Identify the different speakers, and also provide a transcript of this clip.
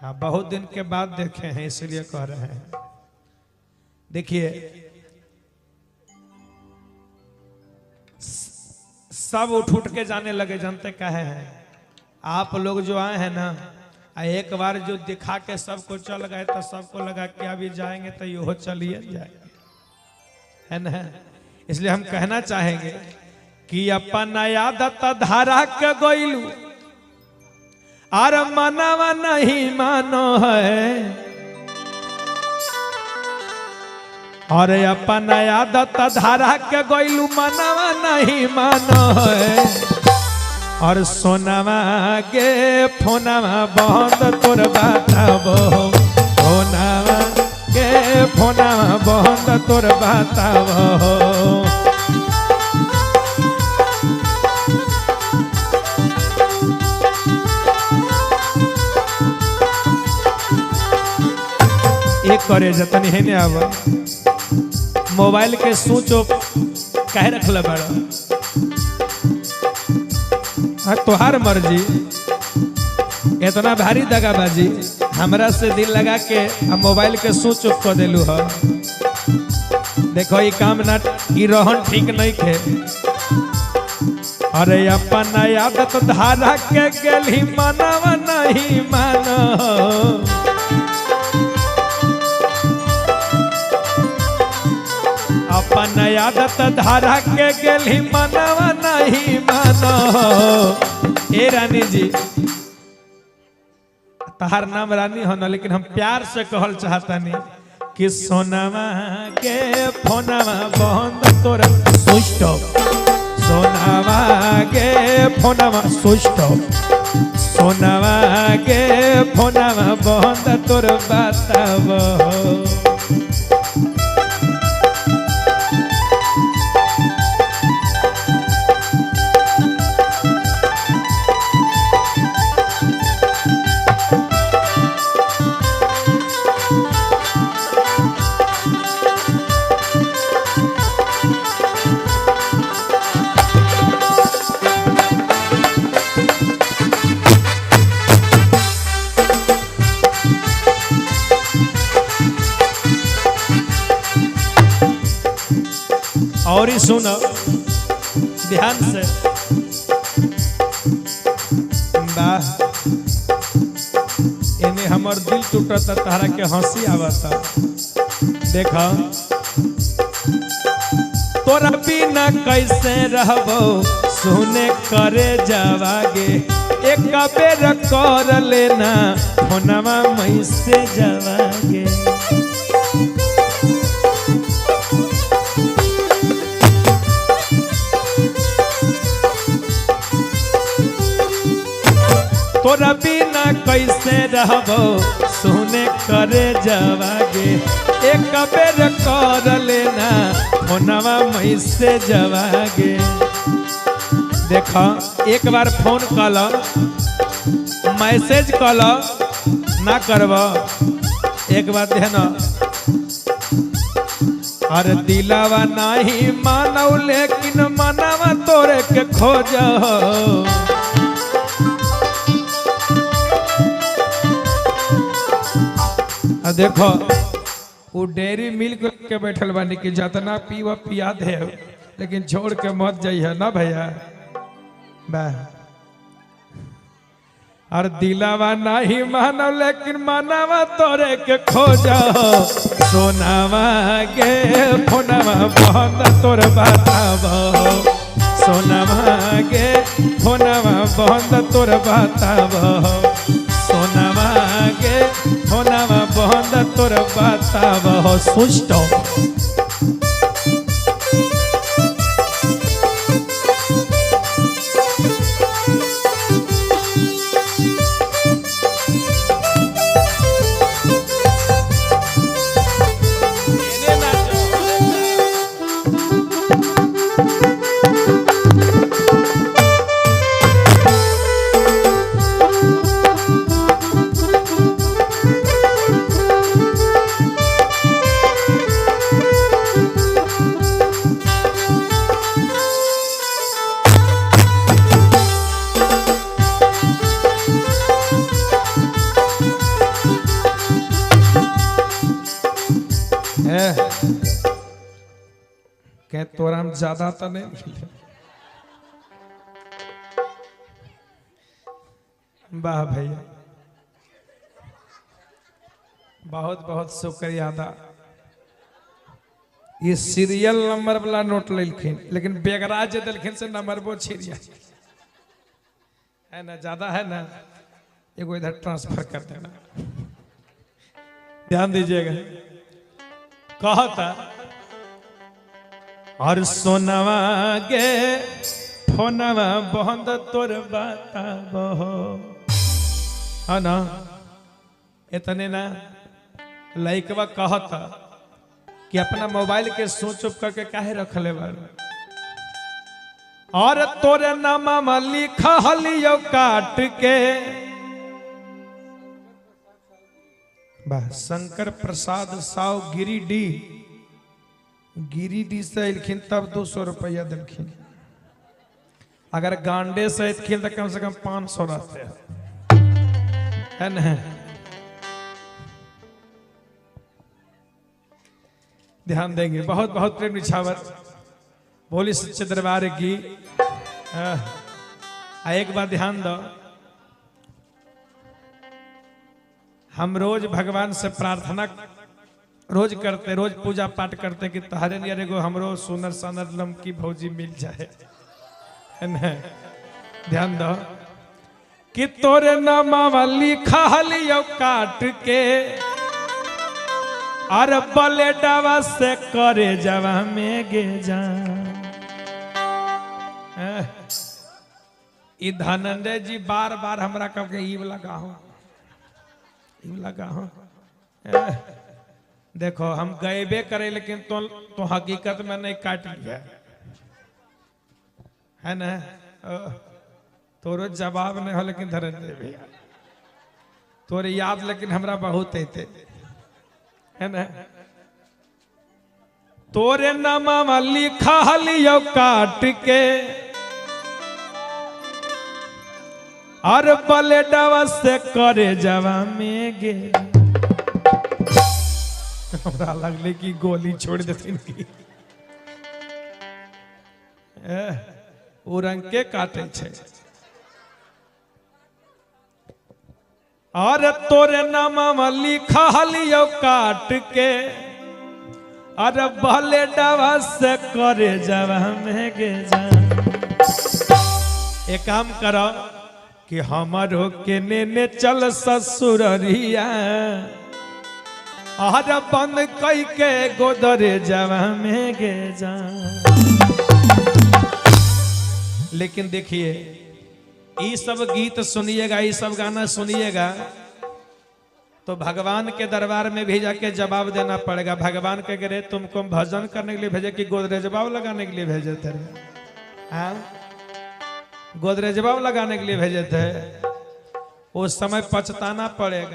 Speaker 1: हाँ, बहुत दिन के बाद देखे हैं इसलिए कह रहे हैं। देखिए सब उठ उठ के जाने लगे, जानते काहे हैं? आप लोग जो आए हैं ना, एक बार जो दिखा के सबको चल गए तो सबको लगा कि अभी जाएंगे तो यो चलिए जाएंगे, है ना? इसलिए हम कहना चाहेंगे कि अपन आदत धारा के गोइलू are मनावा नहीं मानो है, अरे अपन आदत धारा के गोइलू मनावा नहीं मानो है, और सोनावा के फोनावा बंद तोर बताबो, फोनावा के फोनावा बंद तोर बताबो। एक करे जतन है ने आवा मोबाइल के सोचो काहे रखल बड़ा, तोहार मर्जी। इतना भारी दगाबाजी हमरा से दिल लगा के मोबाइल के स्विच ऑफ कर देलू ह। देखो ये काम ना, ई रहन ठीक नहीं थे। अरे अपन आदत धारा के गेली मनावा नहीं मानो, अपन आदत धारा के गेली मनावा नहीं मानो। ए रानी जी, तहार नाम रानी हो ना, लेकिन हम प्यार से कहल चाहता नहीं कि सोनावा के फोनावा बंद तोर स्विच ऑफ, सोनावा के फोनावा स्विच ऑफ, सोनावा के फोनावा बंद तोर बताबो। और ही सुनो ध्यान से, वाह इन्हें हमर दिल टूटता तारा के हंसी आवता। देखा तोरा बिना कैसे रहबो सुने करे जावागे, एक बेर कर लेना फोनवा मैसे जावागे। तोरा बिना कैसे रहबो सुने करे जावागे, एक बेर कर लेना फोनवा मैसे जावागे। देखा एक बार फोन कल, मैसेज कल ना करब, एक बार ध्यान। अरे दिलावा नहीं मानव लेकिन मनावा तोरे के खोज, देखो वो डेयरी मिल्क के बैठल बानी कि जितना पीवा पिया दे लेकिन छोड़ के मत जाइए ना भैया। और दिलावा नहीं मानव लेकिन मानवा तोरे के खोज, सोनावा के फोनवा बंद तोर बताबो, सोनावा के फोनवा बंद तोर बताबो, सोनावा के फोनवा बंद तोर बताबो। सुष्ट कह तोरा हम ज्यादा तो नहीं मिले। वाह भैया, बहुत बहुत शुक्रिया अदा। ये सीरियल नंबर वाला नोट लेलखिन, लेकिन बेगराज जे दिलखिन से नंबर वो छिरिया है ना, ज्यादा है ना, एगो इधर ट्रांसफर कर देना। ध्यान दीजिएगा, कहता और सोनवा गे फोनवा बंद तोर बताबो है ना, इतने ना लइकवा कहता कि अपना मोबाइल के सोच चुप करके काहे रखले बार, और तोरे नामा लिखलियो काट के। शंकर प्रसाद साव गिरिडीह, गिरिडीह से अखिन तब 200 रुपया दिलखिन, अगर गांडे से अखिन तो कम से कम 500 रहते है ना। ध्यान देंगे, बहुत बहुत प्रेम निछावर बोली सच्चे दरबार की। एक बार ध्यान दो, हम रोज भगवान से प्रार्थना रोज करते, रोज पूजा पाठ करते कि तहरे नियर एगो हमरो सुनर सनर लमकी भौजी मिल जाए, है ना। ध्यान दो कि तोरे नामा लिखलियो काट के, अरे बले डावा से करे जवा में गे जा। ई धनंजय जी बार बार हमरा कह के ई वाला गाहो, ई वाला गाहो। देखो हम गएबे करे लेकिन तो हकीकत में नहीं काट लिया है ना, तोरो जवाब नहीं हो लेकिन धनंजय भैया तोरे याद लेकिन हमरा बहुत अते है ना। तोरे नामा लिखलियो काट के, और बले डवा से करे जवा में गे। हमरा लगले कि गोली छोड़ देथिन की, ओ रंग के काटे छे। और तोरे नामा लिखलियो काट के, अरे भले डवा से करे जवा में गे जा। एक काम करो कि हमारो के नेने चल ससुरिया, अरे बंद कई के गोदरे जवा में गे जा। लेकिन देखिए ये सब गीत सुनिएगा, ये सब गाना सुनिएगा तो भगवान के दरबार में भी जाके जवाब देना पड़ेगा। भगवान के करे तुमको भजन करने के लिए भेजे कि गोदरेजबाव लगाने के लिए भेजे थे? हाँ, गोदरेजबाव लगाने के लिए भेजे थे। उस समय पछताना पड़ेगा।